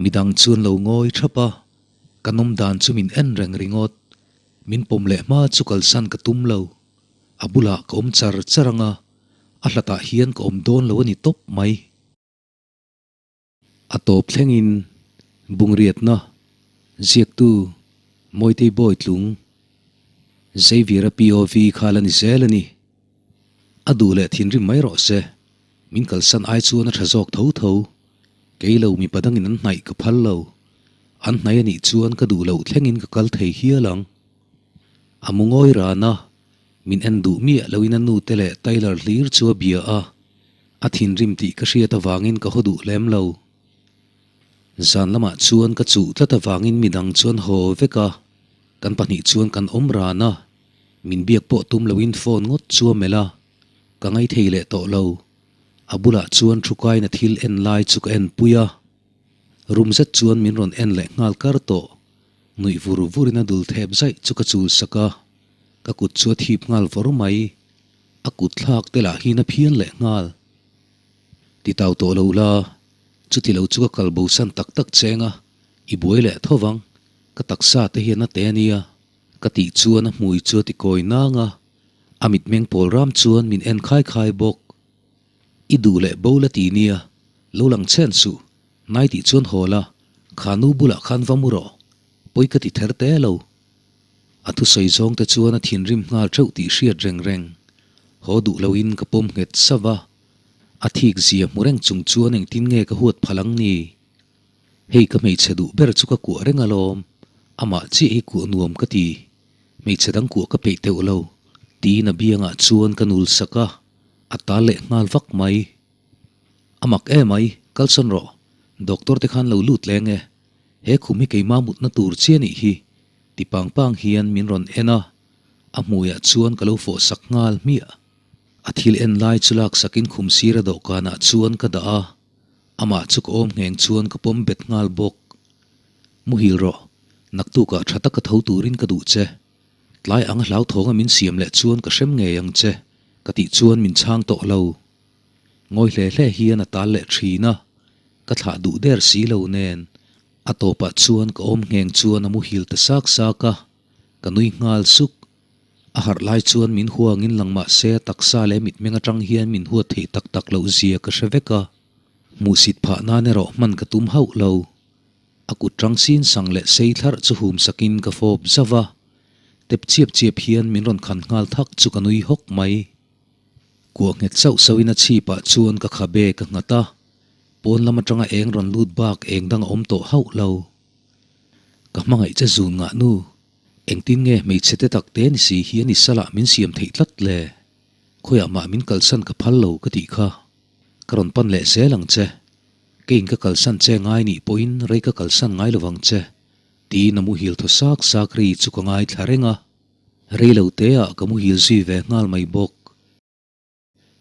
Midang chuan lo ngawi thap a, ka nawm dan chu min en reng ringawt. Min pawm leh hma chu kalsan ka tum lo. A bulah ka awm char char ang a, a hlatah hian ka awm dawn lo a ni tawp mai. A tawp thlengin Bungriatna ziaktu Mawitei Bawitlung Xavier-a POV kha la ni zel a ni. A duh leh thinrim mai rawh se, min kalsan ai chuan a tha zawk tho tho. Kei lo mipa dangin an hnaih ka phal lo. An hnaih a nih chuan ka duh loh thlengin ka kal thei hial ang. A mu ngawi ran a, min en duh miah loin a nute leh Tyler hlir chu a bia a. A thinrim tih ka hriat avangin ka haw duh lem lo. Zan lamah chuan ka chuh tlat avangin midang chuan haw vek a, kan pahnih chuan kan awm ran a, min biak pawh tum loin phone ngawt chu a melh a, ka ngaithei leh tawh lo. A bulah chuan thu kaina thil en lai chu ka en pui a, rum zet chuan min rawn en leh nghal kar tawh. Nuih vur vurin a dul thep zaih chu ka chul sak a, ka kut chu a thip nghal vawr mai. A kut thlak te lah hian a phian leh nghal. Ti tau tawh lo la, chuti lo chu ka kal bosan tak tak cheng a, i buai leh tho vang, ka taksa te hian a te a nia. Ka tih chuan a hmui chu a ti kawi nang a, a mitmeng pawl ram chuan min en khai khai bawk. I duh leh bo la ti nia, lo lang chhen suh, nai tih chuan haw la, kha nu bulah khan va mu rawh, pawi ka ti ther te lo. A thusawi zawng te chuan a thinrim nghal theuh tih hriat reng reng. Haw duh loin ka pawm nghet sauh a, a thik zia hmu reng chung chuan engtin nge ka huat phal ang ni? Hei ka hmeichhe duh ber chu ka kuah reng alawm, amah chiah hi kuah nuam ka ti, hmeichhe dang kuah ka peih teuh lo, tiin a biangah chuan ka nul sak a, a tal leh nghal vak mai. A mak emai, kalsawn rawh, doctor te khan lo lut leng e, he khum hi keimah mutna tur chiah nih hi, Ti pang pang hian min rawn en a, a hmuiah chuan ka lo fawh sak nghal hmiah. A thil en lai chu lak sakin khum sira dawhkanah chuan ka dah a, amah chu ka awm ngheng chuan ka pawm bet nghal bawk. Muhil rawh, naktukah tha taka tho turin ka duh che. Tlai ang hlauthawnga min siam leh chuan ka hrem ngei ang che, ka tih chuan min chhang tawh lo. Ngawi hle hle hian a tal leh thin a, ka thlah duh der si lo nen. A tawpah chuan ka awm ngheng chuan a muhil ta sak sak a, ka nui nghal suk. A harh lai chuan min huangin lang mah se a taksa leh mitmeng atang hian min huat theih tak tak loh zia ka hre vek a. Hmuhsit phah nan erawh hman ka tum hauh lo. A kut tang sin sang leh sei thlarh chu hum sakin ka fawp zauh a, tep chiap chiap hian min rawn khan nghal thak chu ka nui hawk mai. Kuah nghet sauh sauhin a chhipah chuan ka khabe ka nghat a. Pawn lam atanga eng rawn lut bak eng dang a awm tawh hauh lo. Ka hmangaih che zun ngah nu, engtin nge hmeichhe te tak te ni si hian i salah min siam theih tlat le? Khawiah mah min kalsan ka phal lo ka tih kha. Ka rawn pan leh zel ang che. Keiin ka kalsan che ngai nih pawhin rei ka kalsan ngai lovang che, tiin a muhil thaw sak sak ri chu ka ngaithla reng a. Rei lo teah ka muhil zui ve nghal mai bawk.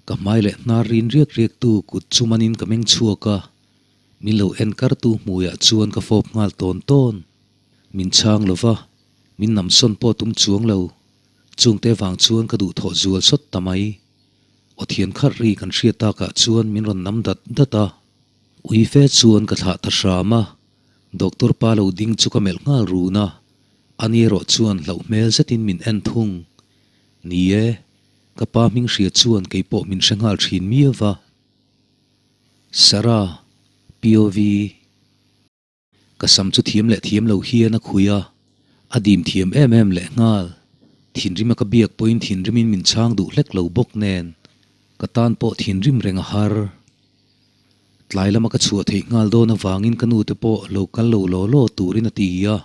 Ka hmai leh hnar rin riak riak tu kut chu manin ka meng chhuak a, min lo en kar tu hmuiah chuan ka fawp nghal tawn tawn. Min chhang lo va, min namsawn pawh tum chuang lo. Chungte vang chuan ka duhthawh zual sawt ta mai. Aw thian kharh ri kan hriat takah chuan min rawn nam dat dat a. Ui fe chuan ka thlah ta hram a, doctor pa lo ding chu ka melh nghal run a, ani erawh chuan hlauh hmel zetin min en thung. Ni e, Ka pa hming hria chuan kei pawh min hre nghal thin miau va. Sarah, POV, Ka sam chu thiam leh thiam lo hian a khui a, a dim thiam em em leh nghal. Thinrim a ka biak pawhin thinrimin min chhang duh hlek lo bawk nen, ka tan pawh thinrim reng a har. Tlai lama ka chhuah theih nghal dawn avangin ka nute pawh lo kal lo law law turin a ti a.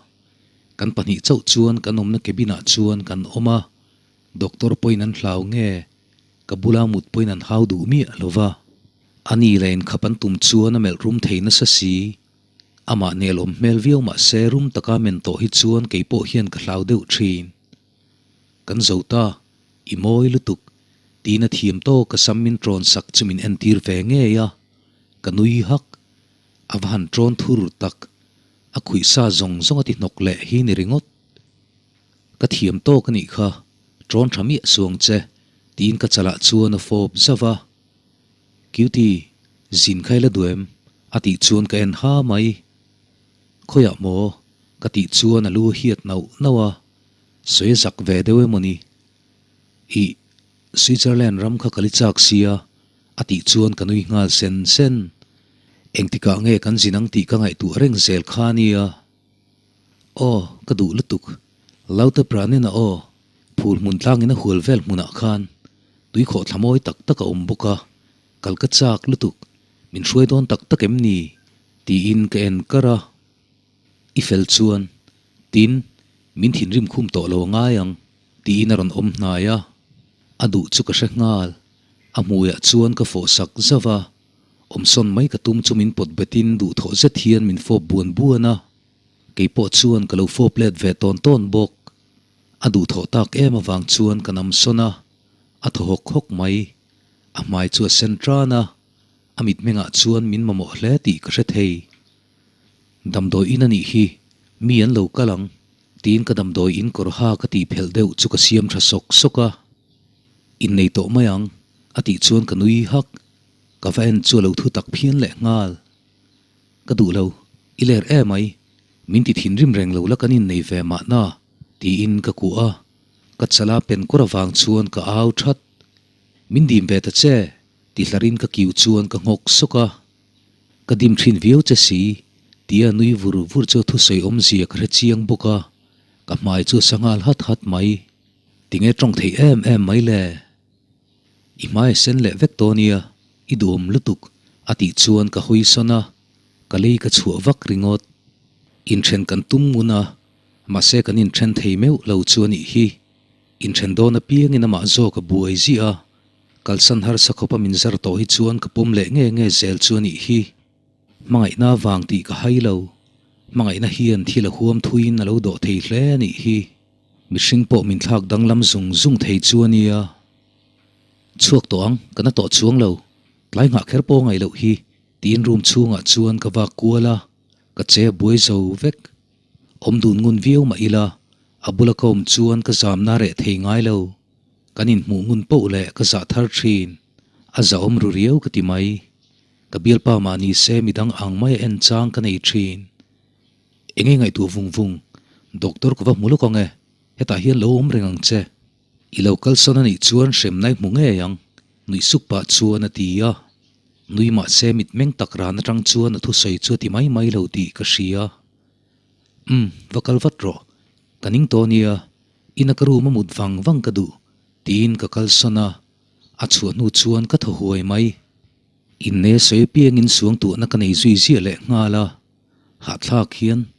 Kan pahnih chauh chuan kan awmna cabin ah chuan kan awm a. Doctor pawhin an hlau nge? Ka bula mut pawhin an hau duh miah lo va. A ni leh inkhap an tum chuan a melh rum thei nasa si. Amah nelawm hmel viau mah se rum taka men tawh hi chuan kei pawh hian ka hlau deuh thin. Kan zo ta, i mawi lutuk, tiin a thiam tawk a sam min ṭawn sak chu min entir ve ngei a. Ka nui hak. A va han ṭawn thur tak. A khuih sa zawng zawng a ti hnawk leh hi ni ringawt. Ka thiam tawk a nih kha, ṭawn ṭha miah suang che, tiin ka chalah chuan a fawp zauh a. Cutie, zin kha i la duh em? a tih chuan ka en ha mai. Khawiah maw? Ka tih chuan a lu a hiat nauh nauh a, sawi a zak ve deuh emaw ni? Ih, Switzerland ram kha ka li chak sia, a tih chuan ka nui nghal sen sen. Engtikah nge kan zin ang tih ka ngaihtuah reng zel kha nia. Aw, ka duh lutuk. Lautepranen a aw, phul hmun tlangin a hual vel hmunah khan tuikhawh thla mawi tak tak a awm bawk a, kal ka chak lutuk, min hruai dawn tak tak em ni? tiin ka en kar a. I fel chuan, tin, min thinrim khum tawh lo a ngai ang, tiin a rawn awm hnai a. A duh chu ka hre nghal. A hmuiah chuan ka fawh sak zauh a, awmsawn mai ka tum chu min pawt betin duhthawh zet hian min fawp buan buan a. Kei pawh chuan ka lo fawp let ve tawn tawn bawk. A duhthawh tak em avang chuan ka namsawn a, a thaw hawk hawk mai. A hmai chu a sen tan a, a mitmengah chuan min mamawh hle tih ka hre thei. Damdawi in a nih hi, mi an lo kal ang, tiin ka damdawi in kawr ha ka tih phelh deuh chu ka siam tha sawk sawk a. Innei tawh mai ang, a tih chuan ka nui hak. Ka va en chu a lo thu tak phian leh nghal. Ka duh lo, i ler e mai, min ti thinrim reng lo la kan innei ve mahna, tiin ka kuah a. Ka chala pen kawr avang chuan ka au that. Min dim ve ta che, ti hlarin ka kiu chuan ka nghawk sawk a. Ka dim thin viau che si, tia nui vur vur chu thusawi awmzia ka hre chiang bawk a, ka hmai chu a sa nghal hat hat mai. Tinge tawng theih em em mai le? I hmai a sen leh vek tawh nia, i duhawm lutuk, a tih chuan ka hawi sawn a, ka lei ka chhuah vak ringawt. Inthen kan tum ngun a, mahse kan inthen thei meuh lo chu a nih hi. Inthen dawn apiangin amah zawk a buai ziah a, kalsan harsa khawpa min zar tawh hi chuan ka pawm leh nge nge zel chu a nih hi. Hmangaihna vang tih ka hai lo, hmangaihna hian thil a huam thuiin a lo dawh thei hle a nih hi. Mihring pawh min thlak danglam zung zung thei chu a nia. Chhuak tawh ang, ka na tawh chuang lo, tlai nghah kher pawh ngaih loh hi, tiin room chhungah chuan ka vak kual a, ka che a buai zo vek. Awm dun ngun viau mah ila, a bula ka awm chuan ka zamna reh thei ngai lo. Kan inhmuh ngun poh leh ka zah thar thin. A zahawm ru riau ka ti mai. Ka bialpa mah ni se midang ang mai a en chang ka nei thin. Enge ngaihtuah vung vung, Doctor ka va hmu lawk ang e, hetah hian lo awm reng ang che. I lo kalsawn a nih chuan hremna i hmu ngei ang, nuih suk pah chuan a ti a. Nui mahse mitmeng tak ran atang chuan a thusawi chu a ti mai mai lo tih ka hria. Umm, va kal vat rawh. Ka ning tawh nia, ina ka room a mut vang vang ka duh, tiin ka kalsawn a. A chhuah hnu chuan ka thaw huai mai. Inne sawi apiangin suangtuahna ka nei zui ziah leh nghal a. Hahthlak hian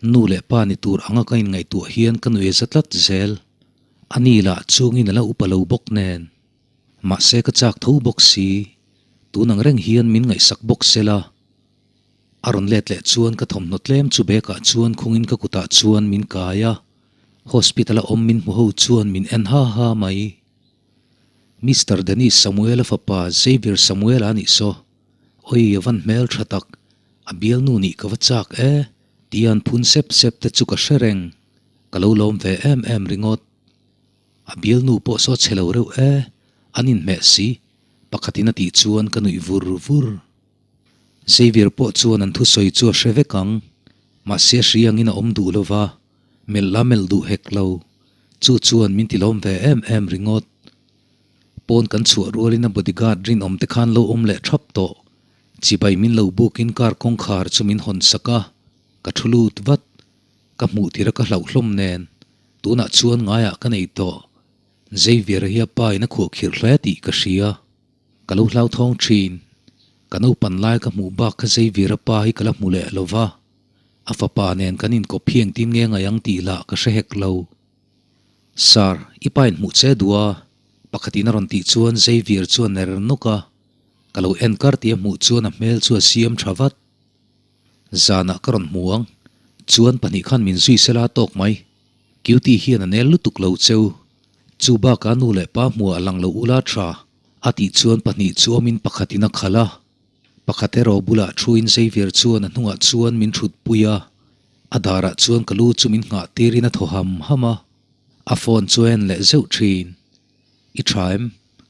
nu leh pa ni tur anga ka inngaihtuah hian ka nuih a za tlat zel. A ni lah chungin a la upa lo bawk nen. Mahse ka chak tho bawk si. Tun ang reng hian min ngaihsak bawk sela. A rawn let leh chuan ka thawmhnaw tlem chu bag ah chuan khungin ka kutah chuan min kai a. Hospital a awm min hmu ho chuan min en ha ha mai. Mister Dennis Samuel-a fapa Xavier Samuel-a anih saw. Oi a van hmel tha tak, a bialnu nih ka va chak e, tia an phun sep sep te chu ka hre reng, ka lo lawm ve em em ringawt. A bialnu pawh saw chhe lo reuh e, an inhmeh si, pakhatin a tih chuan ka nuih vur vur. Xavier pawh chuan an thusawi chu a hre vek ang, mahse a hri angin a awm duh lo va, melh la melh duh hek lo, chu chuan min ti lawm ve em em ringawt. Pawn kan chhuah rualin a bodyguard rinawm te khan lo awm leh thap tawh. Chibai min lo bukin car kawngkhar chu min hawn sak a, ka thu lut vat. Ka hmuh tir a ka hlauh hlawm nen, tunah chuan ngaiah ka nei tawh. Xavier hi a pa in a khuah khirh hle tih ka hria. Ka lo hlauthawng thin. Ka naupan lai ka hmuh bak kha Xavier a pa hi ka la hmu leh lo va. A fapa nen kan inkawp hi engtin nge ngaih ang tih lah ka hre hek lo. Sir, i pa in hmuh che duh a, pakhatin a rawn tih chuan Xavier chu a ner nawk a, ka lo en kar tih a hmuh chuan a hmel chu a siam tha vat. Zanah ka rawn hmu ang, chuan pahnih khan min zui sela tawk mai. Cutie hian a nel lutuk lo cheu, chu bakah nu leh pa hmuah a lang lo ula tha, a tih chuan pahnih chu awmin pakhatin a khalh a. Pakhat erawh bulah thuin Xavier chuan a hnungah chuan min thutpui a. A darah chuan ka lu chu min nghah tirin a thaw ham ham a, a phone chu a en leh zeuh thin. I tha em?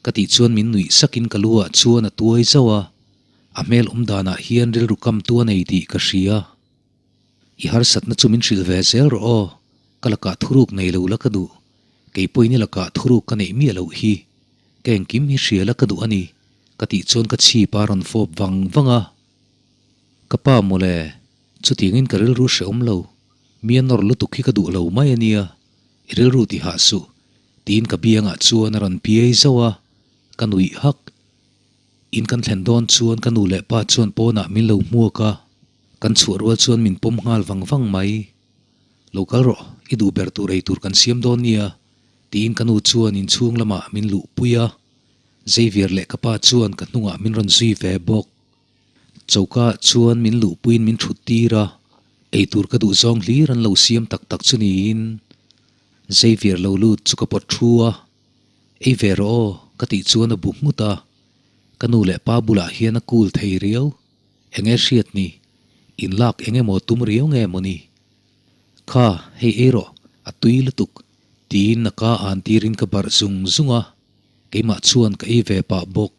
Ka tih chuan min nuih sakin ka lu ah chuan a tuai zauh a, a hmel awm danah hian rilru kam tu a nei tih ka hria. I harsatna chu min hrilh ve zel rawh aw, ka lakah thuruk nei lo la ka duh, kei pawhin i lakah thuruk ka neih miah loh hi, ka engkim hi hria la ka duh a ni, ka tih chuan ka chhip a rawn fawp vang vang a. Ka pa mawle, chutiangin ka rilru hrehawm lo, mi a nawr lutuk hi ka duh lo mai a nia, i rilru ti hah suh, tiin ka biangah chuan a rawn piai zauh a, ka nuih hak. In kan thlen dawn chuan ka nu leh pa chuan pawnah min lo hmuak a, kan chhuah rual chuan min pawm nghal vang vang mai. Lo kal rawh, i duh ber tur ei tur kan siam dawn nia, tiin ka nu chuan inchhung lamah min luhpui a. Xavier leh ka pa chuan ka hnungah min rawn zui ve bawk. Choka chuan min luhpuiin min thut tir a, ei tur ka duh zawng hlir an lo siam tak tak chu niin Xavier lo lut chu ka pawt thu a, Ei ve rawh aw ka tih chuan a bu nghut a, ka nu leh pa bulah hian a cool thei riau, enge hriat ni, in lak eng emaw tum riau nge maw ni? Kha, hei ei rawh, a tui lutuk, tiin a ka an tirin ka barh zung zung a, keimah chuan ka ei ve pah bawk.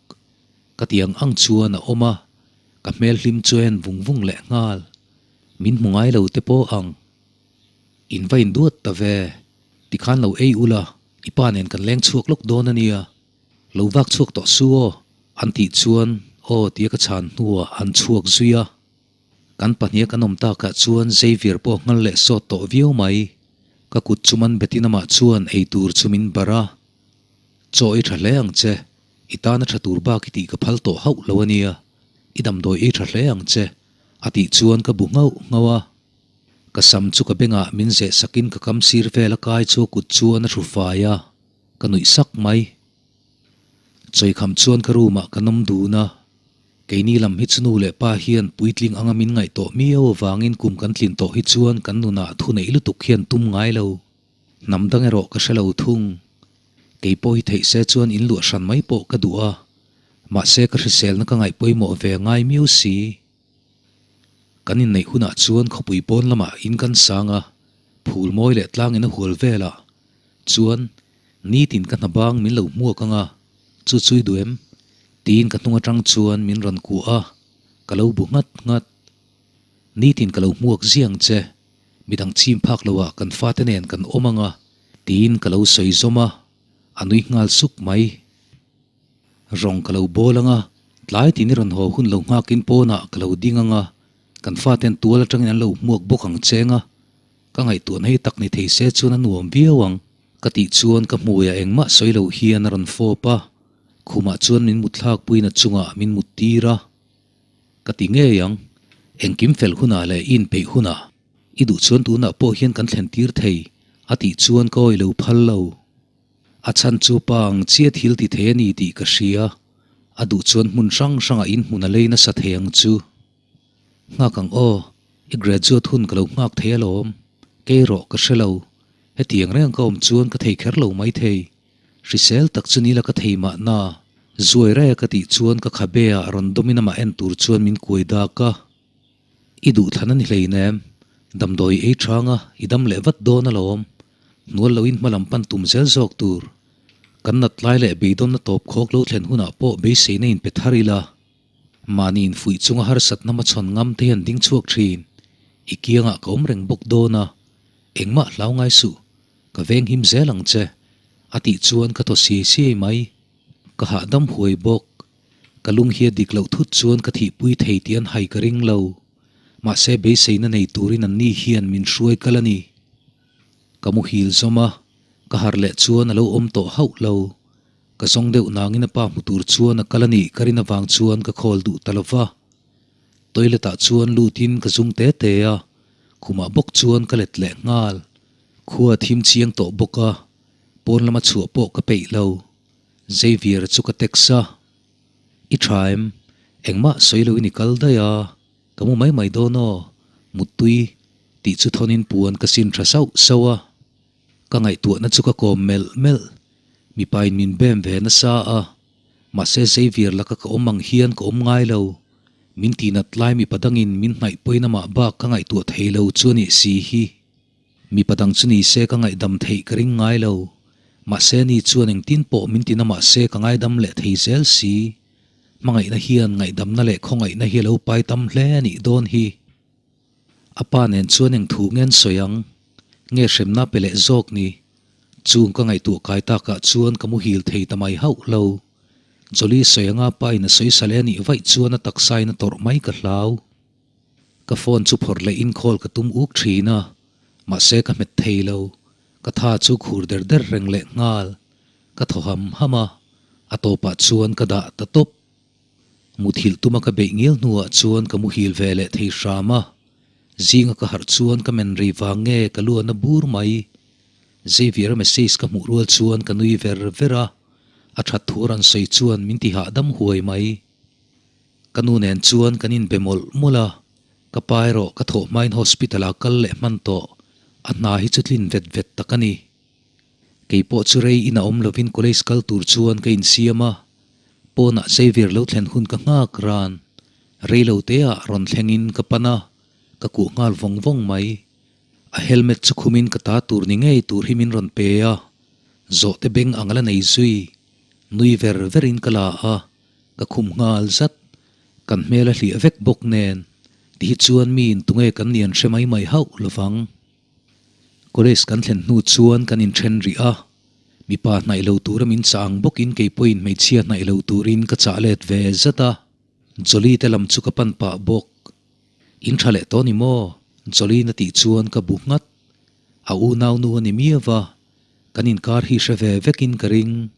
Ka ti ang ang chuan a awm a, ka hmel hlim chu a en vung vung leh nghal. Min hmu ngai lo te pawh ang. In va induat ta ve, tikhan lo ei ula, i pa nen kan leng chhuak lawk dawn a nia. Lo vak chhuak tawh su aw, an tih chuan aw tia ka chhan hnuah an chhuak zui a. Kan pahniha kan awm takah chuan Xavier pawh nghal leh sawt tawh viau mai. Ka kut chu man betin amah chuan eitur chu min barh a. Chaw ei tha hle ang che, i tana tha tur bak i tih ka phal tawh hauh lo a nia, i damdawi ei tha hle ang che, a tih chuan ka bu nghauh nghauh a. Ka sam chu ka bengah min zeh sakin ka kam sir vel a kai chu a kut chuan a hru fai a, ka nuih sak mai. Chawikham chuan ka room ah kan awm dun a, keini lam hi chu nu leh pa hian puitling anga min ngaih tawh miau avangin kum kan tlin tawh hi chuan kan nunah thu neih lutuk hian tum ngai lo. Hnam dang erawh ka hre lo thung. Kei pawh hi theih se chuan in luah hran mai pawh ka duh a, mahse ka hriselna ka ngaih pawimawh ve ngai miau si. Kan inneih hunah chuan khawpui pawn lamah in kan sang a, phul mawi leh tlangin a hual vel a, chuan nitin ka hna bang min lo hmuak ang a, chu chu i duh em? Tiin ka hnung atang chuan min rawn kuah a, ka lo bu nghat nghat. Nitin ka lo hmuak ziang che, midang chim phak loah kan fate nen kan awm ang a, tiin ka lo sawi zawm a, a nui nghal suk mai. Rawng ka lo bawl ang a, tlai tin i rawn haw hun lo nghakin pawnah ka lo ding ang a, kan faten tual atangin an lo hmuak bawk ang cheng a, ka ngaihtuahna hi tak ni thei se chuan a nuam viau ang. Ka tih chuan ka hmuiah engmah sawi lo hian a rawn fawp a, khumah chuan min mutthlak puina chungah min mut tir a. Ka ti ngei ang, engkim fel hunah leh i inpeih hunah i duh chuan tunah pawh hian kan thlen tir thei a tih chuan ka awih lo phal lo. A chhan chu pa ang chiah thil ti thei a ni tih ka hria, a duh chuan hmun hrang hrangah in hmun a lei nasa thei ang chu. Nghak ang aw, i graduate hun ka lo nghak thei alawm, kei rawh ka hre lo, hetiang reng ka awm chuan ka thei kher lo maithei. Hrisel tak chu nila ka thei mahna, zuai raia ka tih chuan ka khabe ah rawn dawmin amah en tur chuan min kuai dak a. I duhthlan a ni hleinem, damdawi ei chang a, i dam leh vat dawn alawm. Hnual loin hma lam pan tum zel zawk tur. Kan nat lai leh beidawnna tawp khawk lo thlen hunah pawh beiseina in pe thar ila. Mahni infuih chunga harsatna hmachhawn ngam te hian ding chhuak thin. I kiangah ka awm reng bawk dawn a, engmah hlau ngai suh. Ka veng him zel ang che, a tih chuan ka thaw siai siai mai. Ka hahdam huai bawk. Ka lung hi a dik loh thut chuan ka thihpui thei tih an hai ka ring lo. Mahse beiseina nei turin an ni hian min hruai kal a ni. Ka muhil zawm a, ka harh leh chuan a lo awm tawh hauh lo. Ka zawng deuh nangin a pa hmu tur chuan a kal a nih ka rin avang chuan ka khawl duh ta lo va. Toilet ah chuan lutin ka zung te te a, khumah bawk chuan ka let leh nghal. Khua thim chiang tawh bawk a, pawn lama chhuah pawh ka peih lo. Xavier chu ka text a, I tha em? Engmah sawi loin i kal daih a, ka mu mai mai dawn aw, muttui tih chu thawnin puan ka sin tha sauh sauh a. Ka ngaihtuahna chu ka kawm melh melh, mipain min bem ve nasa a, mahse Xavier laka ka awm ang hian ka awm ngai lo, min tihnat lai mipa dangin min hnaih pawhin amah bak ka ngaihtuah thei lo chu a nih si hi. Mipa dang chu ni se ka ngaihdam theih ka ring ngai lo. Mahse ni chuan engtin pawh min tina mahse ka ngaidam leh thei zel si. Hmangaihna hian ngaihdamna leh khawngaihna hi a lo pai tam hle a nih dawn hi. A pa nen chuan eng thu nge an sawi ang? Nge hremna pe leh zawk ni? Chung ka ngaihtuah kai takah chuan ka muhil thei ta mai hauh lo. Jolie sawi anga pa in a sawi sal e nih vaih chuan a taksa in a tawrh mai ka hlau. Ka phone chu phawrh leh in call ka tum uk thin a, mahse ka hmet thei lo. Ka tha chu khur der der reng leh nghal. Ka thaw ham ham a, a tawpah chuan ka dah ta tawp. Muthilh tuma ka beih ngial hnuah chuan ka muhil ve leh thei hram a, zinga ka harh chuan ka men rei vang nge ka luan a bur mai. Xavier-a message ka hmuh rual chuan ka nui ver ver a, a that thu a rawn sawi chuan min ti hahdam huai mai. Ka nu nen chuan kan inbe mawlh mawlh a, ka pa erawh ka thawh hmain hospital-ah kal leh hman tawh, a hna hi chu tlin vet vet tak a ni. Kei pawh chu rei ina awm lovin college kal tur chuan ka insiam a, pawnah Xavier lo thlen hun ka nghak ran. Rei lo teah rawn thlengin ka pan a, ka kuh nghal vawng vawng mai. A helmet chu khumin ka ta tur ni ngei tur hi min rawn pe a, zawhte beng ang la nei zui. Nui ver verin ka la a, ka khum nghal zat. Kan hmel a hliah vek bawk nen, tihi chuan miin tunge kan ni an hre mai mai hauh lovang. College kan thlen hnu chuan kan inthen rih a, mipa hnaih lo tura min chah ang bawkin kei pawhin hmeichhia hnaih lo turin ka chah let ve zat a, Jolie te lam chu ka pan pah bawk. In tha leh tawh ni maw? Jolie na tih chuan ka bu nghat. A unau nu a ni miau va, kan inkar hi hre ve vekin ka ring.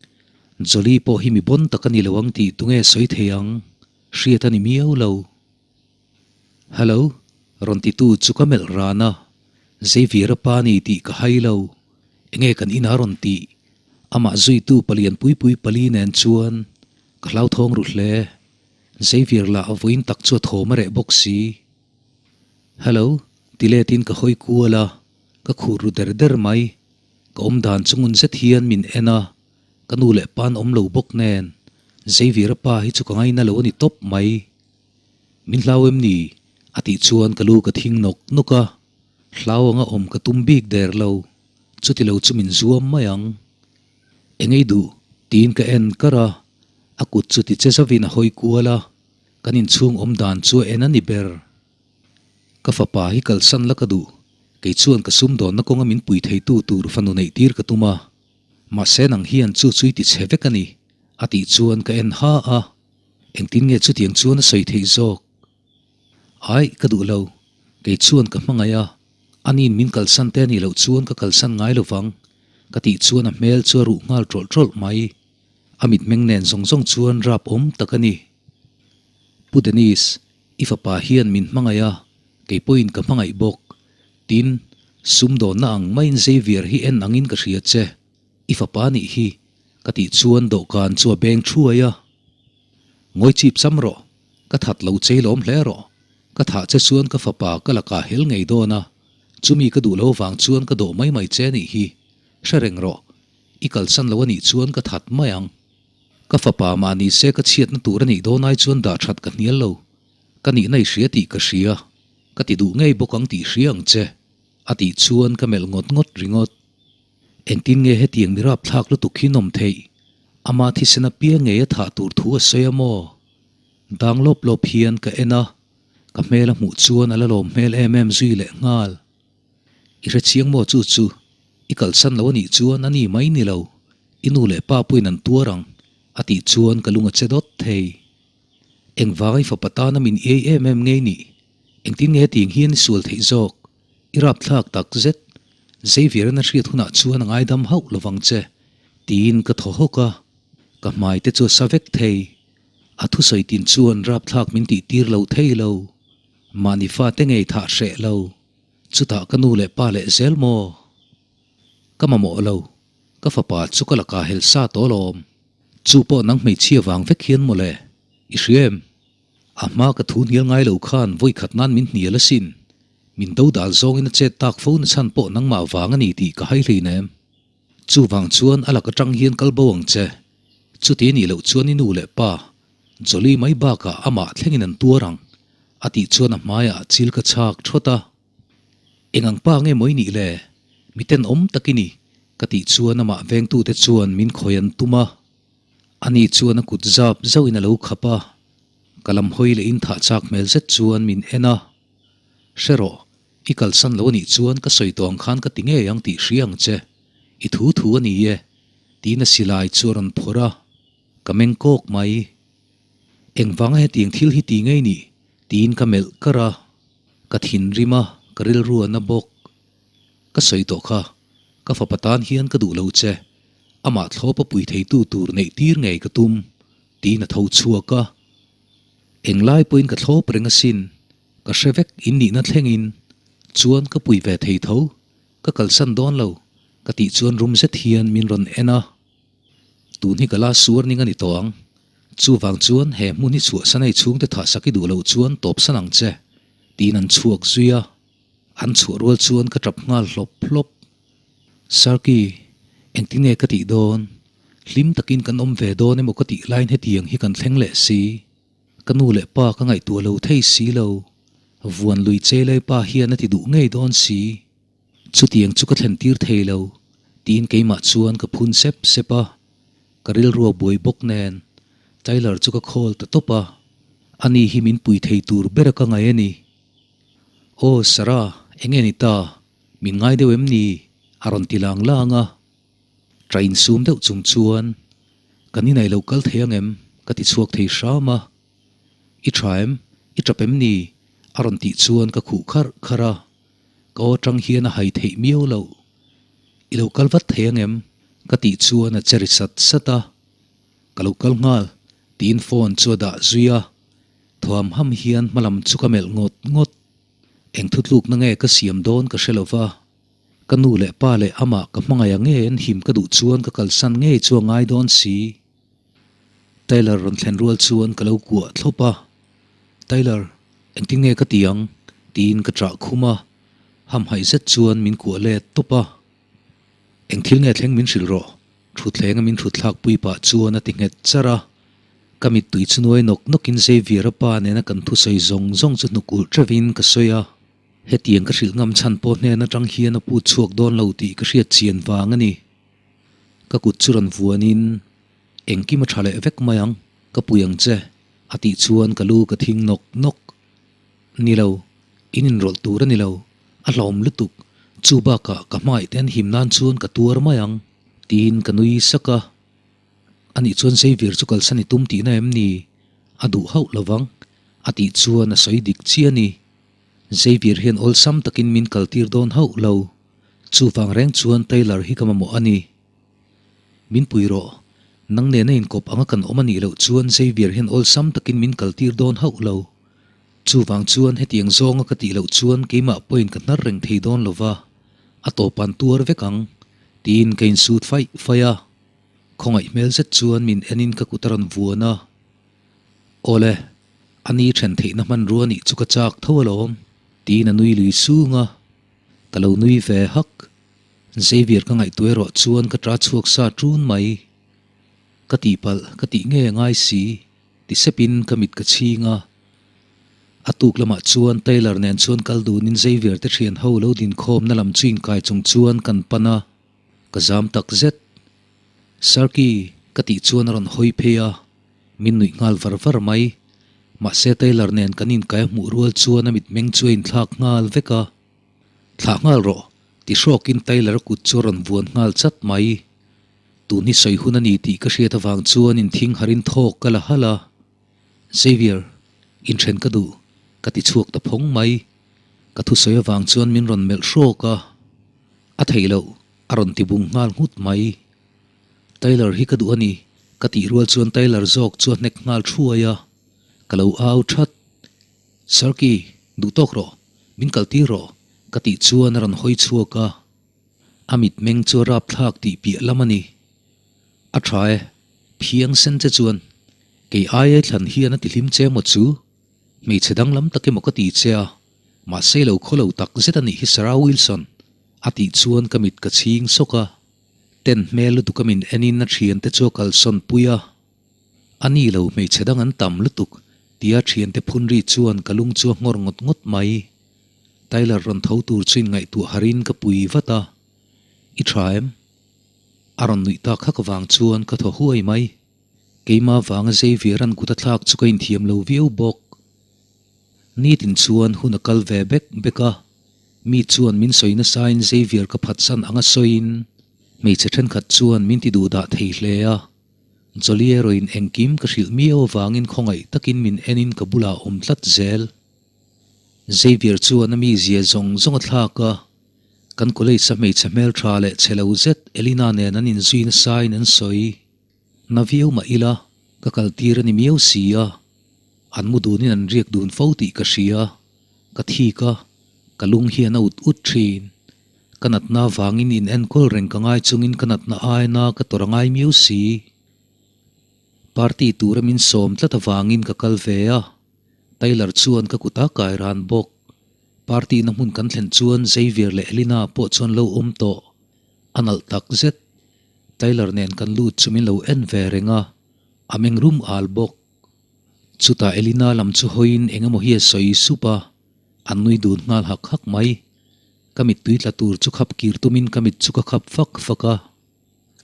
Jolie pawh hi mi bawn tak a ni lo ang tih tunge sawi thei ang? Hriat a ni miau lo. Hello, rawn titu chu ka melh ran a, Xavier-a pa ni tih ka hai lo, enge kan inah rawn tih? Amah zuitu palian pui pui pali nen chuan ka hlauthawng ru hle, Xavier lah a vawiin tak chu a thawm a reh bawk si. Hello, ti letin ka hawi kual a, ka khur ru der der mai, ka awmdan chu ngun zet hian min en a, ka nu leh pa'n awm lo bawk nen, Xavier-a pa hi chu ka ngaina lo a ni tawp mai. Min hlau em ni? A tih chuan ka lu ka thing nawk nawk a, hlau anga awm ka tum bik der lo, chuti lo chu min zuam mai ang. Engei duh? Tiin ka en kar a, a kut chu ti che zauvin a hawi kual a, kan inchhung awm dan chu a en a ni ber. Ka fapa hi kalsan la ka duh, kei chuan ka sumdawnna kawnga min pui theitu tur fanu neih tir ka tum a, mahse nang hian chu chu i ti chhe vek a ni, a tih chuan ka en ha a. Engtin nge chutiang chuan a sawi theih zawk? Aih, ka duh lo. Kei chuan ka hmangaih a, aniin min kalsan te anih loh chuan ka kalsan ngai lo vang, ka tih chuan a hmel chu a ruh nghal ṭawlh ṭawlh mai. A mitmeng nen zawng zawng chuan rap awm tak a ni. Pu Dennis, i fapa hian min hmangaih a, kei pawhin ka hmangaih bawk. Tin, sumdawnna ang maiin Xavier hi en angin ka hria che. I fapa nih hi, ka tih chuan dawhkan chu a beng thuai a. Ngawi chip cham rawh, ka that lo chei lawm hle rawh. Ka thah che chuan ka fapa ka lakah hel ngei dawn a, chumi ka duh lo vang chuan ka dawh mai mai che nih hi. Hre reng rawh, i kalsan lo a nih chuan ka that mai ang. Ka fapa mahni se ka chhiatna tur a nih dawn ai chuan dah that ka hnial lo. Ka nihna i hria tih ka hria, ka ti duh ngei bawk ang tih hria ang che, a tih chuan ka melh ngawt ngawt ringawt. Engtin nge hetiang mi rapthlak lutuk hi nawm theih? Ama thisen apiang ngei a thah tur thu a sawi a maw? Dang lawp lawp hian ka en a, ka hmel a hmuh chuan a la lawm hmel em em zui leh nghal. I hre chiang maw chu chu? I kalsan lo a nih chuan a ni mai ni lo, i nu leh pa pawhin an tuar ang, a tih chuan ka lung a che dawt thei. Engvanga i fapa tana min iai em em ngei nih? Engtin nge hetiang hian i sual theih zawk? I rapthlak tak zet, Xavier-an a hriat hunah chuan a ngaidam hauh lovang che, tiin ka thaw hawk a, ka hmai te chu a sa vek thei. A thusawi tin chuan rapthlak min tih tir lo thei lo. Mahni fate ngei thah hreh lo. Chutah ka nu leh pa leh zel maw? Ka mamawh lo. Ka fapa chu ka lakah hel sa tawh alawm. Chu pawh nang hmeichhia vang vek hian mawle. I hria em? A hma ka thu hnial ngai lo khan vawi khat nan min hnial asin. Min do dal zawngin a chet tak fo na chhan pawh nangmah vang a ni tih ka hai hleinem. Chuvang chuan a lak atang hian kal bo ang che. Chuti a nih loh chuan i nu leh pa, Jolie mai bakah amah thlengin an tuar ang, a tih chuan a hmaiah chil ka chhak thawt a. Eng ang pa nge maw i nih le? Mi tenawm tak i ni, ka tih chuan amah vengtute chuan min khawi an tum a. Ani chuan a kut zap zauhin a lo khap a, ka lam hawi leh in thah chak hmel zet chuan min en a. Hre rawh, I kalsan lo anih chuan ka sawi tawh ang khan ka ti ngei ang tih hria ang che. I thu thu a ni e, tiin a silai chu a rawn phawrh a, ka meng kawk mai. Engvanga hetiang thil hi ti ngei nih? tiin ka melh kar a, ka thinrim a, ka rilru a na bawk. Ka sawi tawh kha, ka fapa tan hian ka duh lo che, amah thlawp a pui theitu tur neih tir ngei ka tum, tiin a tho chhuak a. Englai pawhin ka thlawp reng asin, ka hre vek in nihna thlengin chuan ka pui ve thei tho, ka kalsan dawn lo, ka tih chuan rum zet hian min rawn en a. Tun hi ka la suar ning a ni tawh ang, chuvang chuan he hmun hi chhuahsan a i chhungte thahsak i duh loh chuan tawpsan ang che, tiin an chhuak zui a. An chhuah rual chuan ka tap nghal hlawp hlawp. Sarki, engtin nge ka tih dawn? Hlim takin kan awm ve dawn emaw ka tih laiin hetiang hi kan thleng leh si. Ka nu leh pa ka ngaihtuah lo thei si lo. Vuan lui chelai pa hian a ti duh ngei dawn si. Chutiang chu ka thlen tir thei lo, tiin keimah chuan ka phun sep sep a. Ka rilrua buai bawk nen Tyler chu ka call ta tawp a. Ani hi min pui thei tur bera ka ngaih a ni. Aw Sarah, eng nge ni ta? Min ngai deuh em ni? A rawn ti lang lang a. Ṭah insum deuh chung chuan, Kan inai lo kal thei ang em? Ka ti chhuak thei hram a. I ṭha em? I ṭap em ni? A rawn tih chuan ka khuh kharh kharh a. Ka aw ṭang hian a hai theih miau loh. I lo kal vat thei ang em? Ka tih chuan a che ri sat sat a. Ka lo kal nghal, tiin phone chu a dah zui a. Thuam ham hian hmalam chu ka melh ngawt ngawt. Eng thutlukna nge ka siam dawn ka hre lo va. Ka nu leh pa leh amah ka hmangaih ang nge an him ka duh chuan ka kalsan ngei chu a ngai dawn si. Tyler rawn thlen rual chuan ka lo kuah thlawp a. Tyler, engtin nge ka ti ang? tiin ka ṭah khum a. Hamhaih zet chuan min kuah let tawp a. Eng thil nge thleng min hrilh rawh? Thutthleng a min thutthlak pui pah chuan a ti nghet char a. Ka mittui chu nuai nawk nawkin Xavier-a pa nena kan thusawi zawng zawng chu hnuk ulh teuhin ka sawi a. Hetiang ka hrilh ngam chhan pawh hnen atang hian a put chhuak dawn lo tih ka hriat chian vang a ni. Ka kut chu rawn vuanin, Engkim a tha leh vek mai ang, ka pui ang che, a tih chuan ka lu ka thing nawk nawk. Ni lo, in inrawlh tur a ni lo, a hlawm lutuk, chu bakah ka hmangaih te an him nan chuan ka tuar mai ang, tiin ka nui sak a. Anih chuan Xavier chu kalsan i tum tihna em ni? A duh hauh lo vang, a tih chuan a sawi dik chiah a ni. Xavier hian awlsam takin min kaltir dawn hauh lo, chuvang reng chuan Taylor hi ka mamawh a ni. Min pui rawh, nang nena inkawp anga kan awm a nih loh chuan Xavier hian awlsam takin min kaltir dawn hauh lo. Chuvang chuan hetiang zawnga ka tih loh chuan keimah pawhin ka hnar reng thei dawn lo va, a tawp an tuar vek ang, tiin ka insut faih faih a. Khawngaih hmel zet chuan min enin ka kut a rawn vuan a. Awle, a ni then theihna hmanrua nih chu ka chak tho alawm, tiin a nui lui sung a. Ka lo nui ve hak. Xavier ka ngaihtuah erawh chuan ka ta chhuak sa ṭun mai. Ka tihpalh ka tih ngei a ngai si. Ti sepin ka mit ka chhing a. A tuk lamah chuan Taylor nen chuan kal dunin Xavier te thian ho lo dinkhawmna lam chu inkai chung chuan kan pan a, ka zam tak zet. Sarki ka tih chuan a rawn hawi phei a, min nuih nghal var var mai. Mahse Taylor nen kan inkai a hmuh rual chuan a mitmeng chu a inthlak nghal vek a. Thlah nghal rawh, ti hrawkin Taylor a kut chu a rawn vuan nghal chat mai. Tun hi sawi hun a ni tih ka hriat avang chuan inthing harin thawk ka la halh a. Xavier, inthen ka duh, ka ti chhuak ta phawng mai. Ka thusawi avang chuan min rawn melh hrawk a. A theih loh, a rawn ti bung nghal nghut mai. Tyler hi ka duh a ni, ka tih rual chuan Tyler zawk chu a hnek nghal thuai a. Ka lo au that. Sarky, duh tawk rawh, min kaltir rawh, ka tih chuan a rawn hawi chhuak a. A mitmeng chu a rapthlak tih piah lam a ni. A tha e, phiang sen che chuan kei aia thlan hian a ti hlim che maw chu? Hmeichhe danglam tak emaw ka ti che a, mahse lo khaw lo tak zet a nih hi Sarah Wilson, a tih chuan ka mit ka chhing sawk a. Ten hmel lutuk a min enin a thiante chu a kalsawn pui a. A ni lo hmeichhe dang an tam lutuk tia thiante phun ri chuan ka lung chu a nghawr ngawt ngawt mai. Tyler rawn tho tur chu inngaihtuah harin ka pui vat a, I tha em? A rawn nuih tak hak vang chuan ka thaw huai mai. Keimah vanga Xavier an kut a thlak chu ka inthiam lo viau bawk. Nitin chuan hun a kal ve bek bek a. Mi chuan min sawi nasain Xavier ka phatsan anga sawiin hmeichhe thenkhat chuan min ti duhdah thei hle a. Jolie erawhin engkim ka hrilh miau avangin khawngaih takin min enin ka bulah a awm tlat zel. Xavier chuan a mizia zawng zawng a thlak a, kan college a hmeichhe hmeltha leh chhe lo zet Elina nen an inzui nasain an sawi. Na viau mah ila, ka kal tir a ni miau si a, an mu dunin an riak dun fo tih ka hria, ka thik a, ka lung hian a ut ut thin. Ka natna avangin in enkawl reng ka ngai chungin ka natna aina ka tawrh a ngai miau si. Party tura min sawm tlat avangin ka kal ve a, Tyler chuan ka kut a kai ran bawk. Party na hmun kan thlen chuan Xavier leh Elina pawh chuan lo awm tawh. A nalh tak zet. Tyler nen kan lut chu min lo en ve reng a, a meng rum al bawk. Chutah Elina lam chu hawiin eng emaw hi a sawi sup a, an nui dun nghal hak hak mai. Ka mittui tla tur chu khap kir tumin ka mit chu ka khap fak fak a.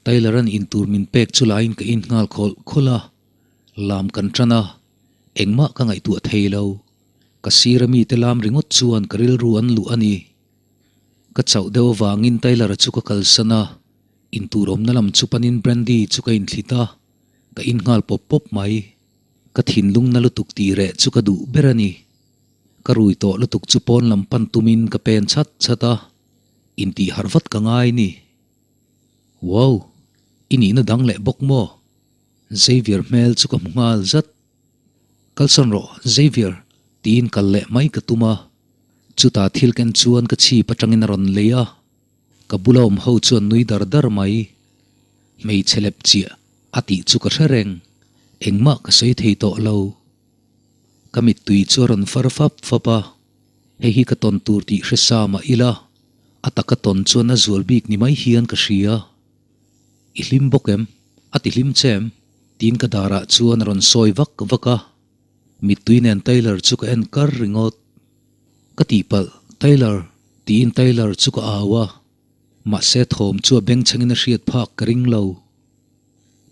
Tyler-a'n intur min pek chu laiin ka in nghal khawlh khawlh a, lam kan tan a, engmah ka ngaihtuah thei lo. Ka sir a mite lam ringawt chuan ka rilru an luh a ni. Ka chauh deuh avangin Tyler-a chu ka kalsan a, intur awmna lam chu panin brandy chu ka inthlit a, ka in nghal pawp pawp mai. Ka thinlung na lutuk tih reh chu ka duh ber a ni. Ka rui tawh lutuk chu pawn lam pan tumin ka pen chhat chhat a, intih harh vat ka ngai ni. Wow! I nihna dang leh bawk maw? Xavier hmel chu ka hmu nghal zat. Kalsan rawh, Xavier, tiin kal leh mai ka tum a. Chutah thil ken chuan ka chhip atangin a rawn lei a, ka bula awm ho chuan nui dar dar mai. Hmeichhe lep chiah a tih chu ka hre reng, engmah ka sawi thei tawh lo. Ka mittui chu a rawn far fap fap a, hei hi ka tawn tur tih hre sa mah ila, a taka tawn chuan a zual bik ni mai hian ka hria. I hlim bawk em? A ti hlim che em? Tiin ka darah chuan a rawn sawi vak vak a. Mittui nen Tyler chu ka en kar ringawt. Ka tihpalh, Tyler! tiin Tyler chu ka au a. Mahse thawm chu a bengchhengin a hriat phak ka ring lo.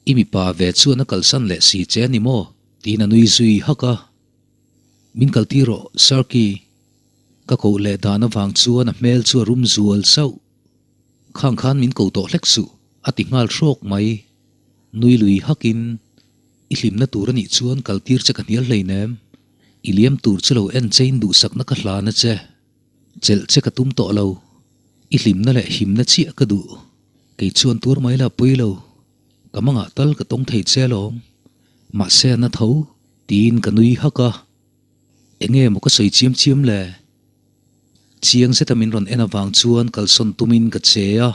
I mipa ve chuan a kalsan leh si che a ni maw? tiin a nui zui hak a. Min kaltir rawh, Sharky. Ka koh leh dan avang chuan a hmel chu a rum zual sauh. Khang khan min ko tawh hlek suh, a ti nghal hrawk mai. Nui lui hakin, I hlimna tur a nih chuan kaltir che ka hnial hleinem. I liam tur chu lo en chein duhsakna ka hlan a che. Chelh che ka tum tawh lo. I hlimna leh himna chiah ka duh. Kei chuan tuar mai la pui lo. Ka mangah tal ka tawng thei che alawm. Mahse a na tho, tiin ka nui hak a. Enge maw ka sawi chiam chiam le? Chiang zeta min rawn en avang chuan kalsawn tumin ka che a,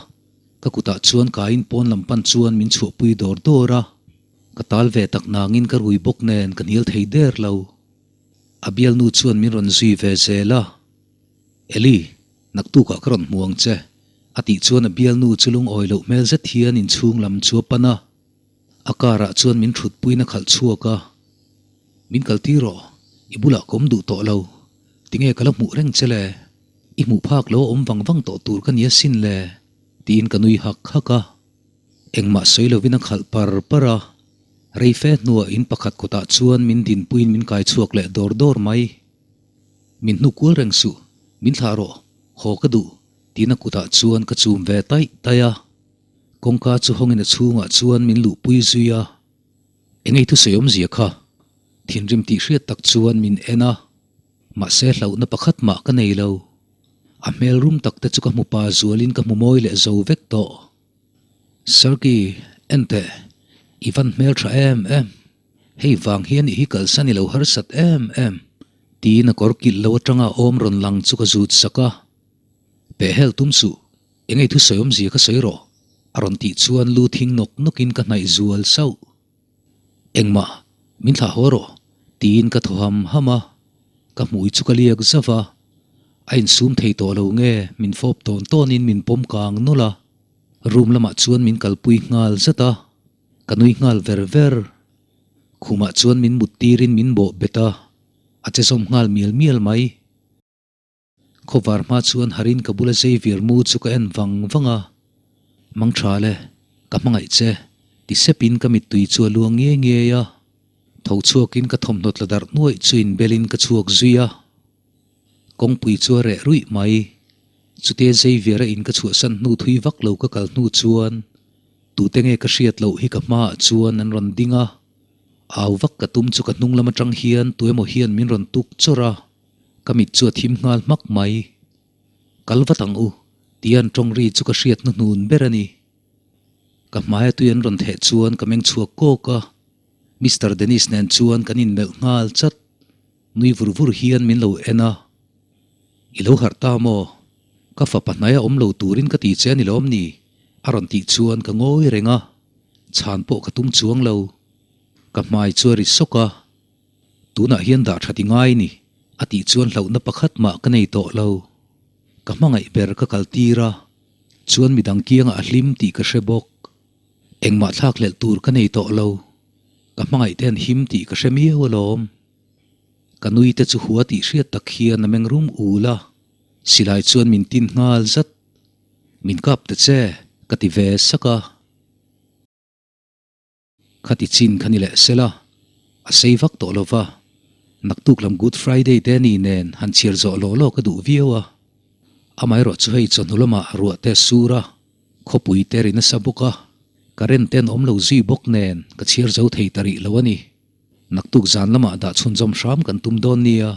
ka kutah chuan kaiin pawn lam pan chuan min chhuahpui dawr dawr a. Ka tal ve tak nangin ka rui bawk nen ka hnial thei der lo. A bialnu chuan min rawn zui ve zel a, Eli, naktukah ka rawn hmu ang che, a tih chuan a bialnu chu lungawi loh hmel zet hian inchhung lam chu a pan a. A car ah chuan min thutpuiin a khalh chhuak a, Min kal tir rawh, i bulah ka awm duh tawh lo, tinge ka la hmuh reng che le, i hmuh phak lo a awm vang vang tawh tur ka ni asin le, tiin ka nui hak hak a. Engmah sawi lovin a khalh par par a, rei fe hnuah in pakhat kawtah chuan min dinpuiin min kai chhuak leh dawr dawr mai. Min hnu kual reng suh, min thlah rawh, haw ka duh, tiin a kutah chuan ka chum ve taih taih a. Kawngka chu hawngin a chhungah chuan min luhpui zui a, Engei thusawi awmzia kha? Thinrim tih hriat tak chuan min en a, mahse hlauhna pakhat mah ka nei lo. A hmel rum tak te chu ka hmu pa zualin ka hmu mawi leh zo vek tawh. Sirki, en teh, i van hmel tha em em. Hei vang hian i hi kalsan i lo harsat em em, tiin a kawr kilh lo atanga awm rawn lang chu ka zut sak a. Pehhel tum suh, Engei thusawi awmzia ka sawi rawh, a rawn tih chuan lu thing nawk nawkin ka hnaih zual sauh. Engmah, min thlah haw rawh, tiin ka thaw ham ham a, ka hmui chu ka liak zauh a, a insum thei tawh lo nge min fawp tawn tawnin min pawm kang nawlh a, room lamah chuan min kalpui nghal zat a, ka nui nghal ver ver. Khumah chuan min mut tirin min bawh bet a, a che zawm nghal mial mial mai. Khawvar hma chuan harin ka bula Xavier mu chu ka en vang vang a, Mang tha le, ka hmangaih che, ti sepin ka mittui chu a luang ngiai ngiai a. Tho chhuakin ka thawmhnaw tla darh nuaih chu inbelin ka chhuak zui a. Kawngpui chu a reh ruih mai. Chutia Xavier-a in ka chhuahsan hnu thui vak lo ka kal hnu chuan tute nge ka hriat loh hi ka hmaah chuan an rawn ding a. Au vak ka tum chu ka hnung lam atang hian tuemaw hian min rawn tuk chawrh a, ka mit chu a thim nghal hmak mai. Kal vat ang u, tia an tawng ri chu ka hriat hnuhnun ber a ni. Ka hmaia tui an rawn theh chuan ka meng chhuak kawk a, Mister Dennis nen chuan kan inmelh nghal chat. Nui vur vur hian min lo en a, I lo harh ta maw? Ka fapa hnaia awm lo turin ka ti che a ni lawm ni? a rawn tih chuan ka ngawi reng a, chhan pawh ka tum chuang lo. Ka hmai chu a ri sawk a, Tunah hian dah that i ngai ni, a tih chuan hlauhna pakhat mah ka nei tawh lo. Ka hmangaih ber ka kal tir a, chuan midang kiangah a hlim tih ka hre bawk. Engmah thlak hlelh tur ka nei tawh lo. Ka hmangaih te an him tih ka hre miau alawm. Ka nui te chu hua tih hriat tak hian a meng rum ul a, silai chuan min tin nghal zat. Min kap ta che, ka ti ve sak a. Khati chin kha ni leh sela, a sei vak tawh lo va, naktuk lam Good Friday te ni nen han chhiar zawh law law ka duh viau a. Amaherawh chu hei chawhnu lamah ruah te a sur a, khawpui te ri nasa bawk a, current te an awm lo zui bawk nen ka chhiar zo thei ta rih lo a ni. Naktuk zan lamah dah chhunzawm hram kan tum dawn nia.